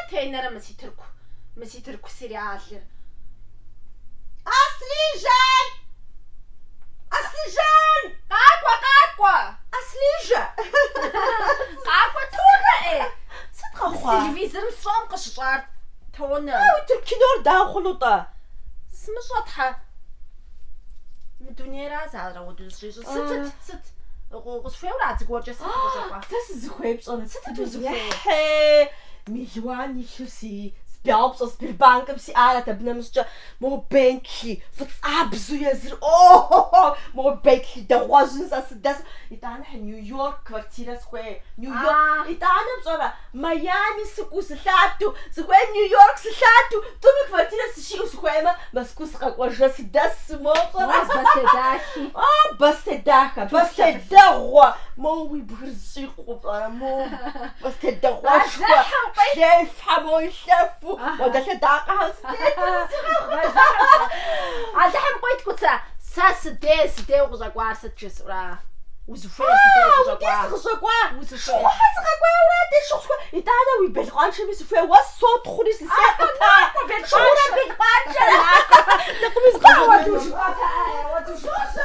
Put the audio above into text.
тенэрэ мы си тырку, мы си тырку сериалыр? Аслижан! Аслижан! Къакӏуэ, къакӏуэ! Аслижэ! Къакӏуэ, Тонэ, ӏей! Сыт къэхъуа? Телевизорым сщӏэм къыщыщӏар, Тонэ. Уи тырку кинор дауэ хъуну-тӏэ? Сымыщӏэ, тхьэ. Мы дунейра зэрауэду зыщӏищӏыр? Сытыт, сыт? Укъысхуейуэра зыгуэркӏэ сыт укъыщӏэкӏуа? Сэ сызыхуей пщӏэрэ? Сытыт узыхуейр? Ехьей! Мелуан илъу си сбяупщӏэ Сбербанкым сиӏарэт абы нэмыщӏкӏэ мо Бентли фӏыцӏабзу езыр, о-хо-хо, мо Бентли дэгъуэжьым сэ сыдэсу. Итӏанэ хьэ Нью-Йорк квартирэ сыхуей, Нью-Йорк. Итӏанэ пщӏэрэ, Майами сыкӏуэу сылъатэу, сыхуейм Нью-Йорк сылъатэу, тӏуми квартирэ сыщиӏэу сыхуеймэ, Мэзкуу сыкъэкӏуэжрэ сыдэсу, мо пщӏэрэ? Мо бостей дахи. А, бостей дахэ, бостей дэгъуэ, мо уи бгыр зыщӏикъуу пщӏэрэ, мо бостей дэгъуэшхуэ, Алыхьым къует. шлейфхьэ мо илъэфу, модэ лъэдакъэхэр сытету Алыхьым къует, Кӏуцэ, сэ сыдей, сыдей укъыщӏэкӏуар сыт жысӏэура? Узыхуейр сыдей А, уи дей укъыщӏэкӏуа? сыкъыщӏэкӏуа? Узыхуейр. Шыгъухьэ сыкъэкӏуауэра дей шыгъу сыхуей? Итӏанэ уи белкъуаншэми сыхуей, уэ сотхъури сысей къыта. Накӏуэ, Шыгъурэ белкъуаншэ.